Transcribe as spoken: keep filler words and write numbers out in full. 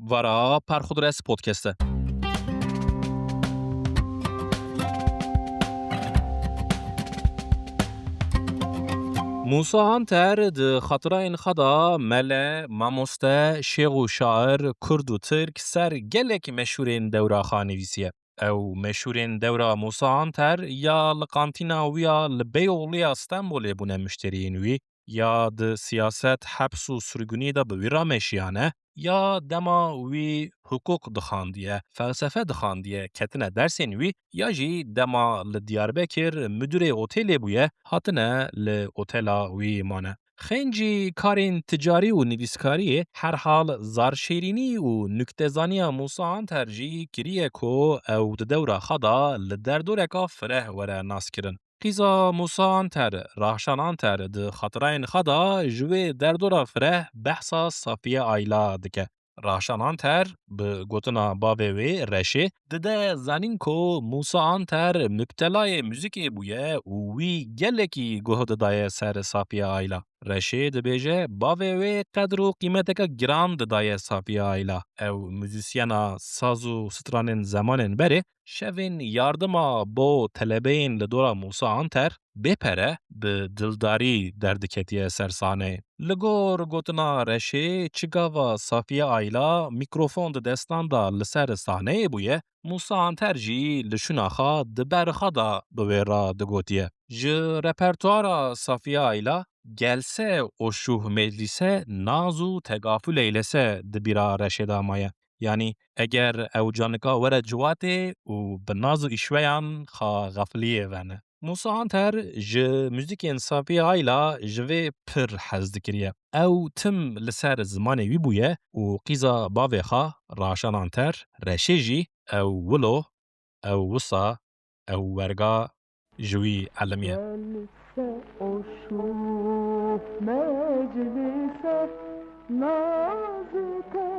Vara Perxudres Podcast e. Musa Anter di xatirayên xwe de mele, mamoste, şêx û şair, kurd û tirk ser gelek meşhûrên dewra xwe nivîsiye. Ew meşhûrên dewra Musa Anter ya li qantîna wî ya li Beyoğlu ya Stenbolê bûne mişteriyên wî, ya di siyaset, heps û sirgûniyê de bi wî re meşiyane, ya dema wî hiqûq dixandiye, felsefe dixandiye, ketine dersên wî, ya jî dema li Diyarbekir mudûrê otêlê bûye, hatine li otela wî mane. Xêncî karên ticarî û nivîskariyê, herhal zarşêrînî û nuktezaniya Musa Anter jî kiriye ku ew di dewra xwe de li derdoreka fireh were naskirin. Qîza Musa Anter, Rahşan Anter, di xatirayên xwe de ji wê derdora fireh behsa Safiye Ayla dike. Rahşan Anter, bi gotina bavê wê Reşê, dide zanîn ku Musa Anter mubtelayê muzîkê bûye û wî gelekî guh didaye ser Safiye Ayla. Reşê dibêje, bavê wê qedr û qîmeteke giran didaye Safiye Ayla. Ew muzîsyena saz û stranên zemanên berê, şevên yardima bo telebeyên li dora Musa Anter bê pere bi dildarî derdiketiye ser sahneyê. Li gor gotina Reşê, çi gava Safiye Ayla mîkrofon di destan de li ser sahneyê bûye, Musa Anter jî li şûna xwe di ber xwe de bi wê re digotiye. Ji repertuara Safiye Ayla, Gelse o şûh meclîse, naz û tegafûl eylese di bîra Reşê de maye. Yanî eger ew canika were ciwatê û bi naz û îşveyan xwe xefiliyê vene. Musa Anter ji muzîkên Safiye Ayla ji vê pir hez dikiriye. Ew tim li ser zimanê wî bûye û qîza bavê xwe Raşan Anter Reşê jî ew wilo, ew wisa, ew werga ji wî elimiye. Gelse o şûh meclîse, nazike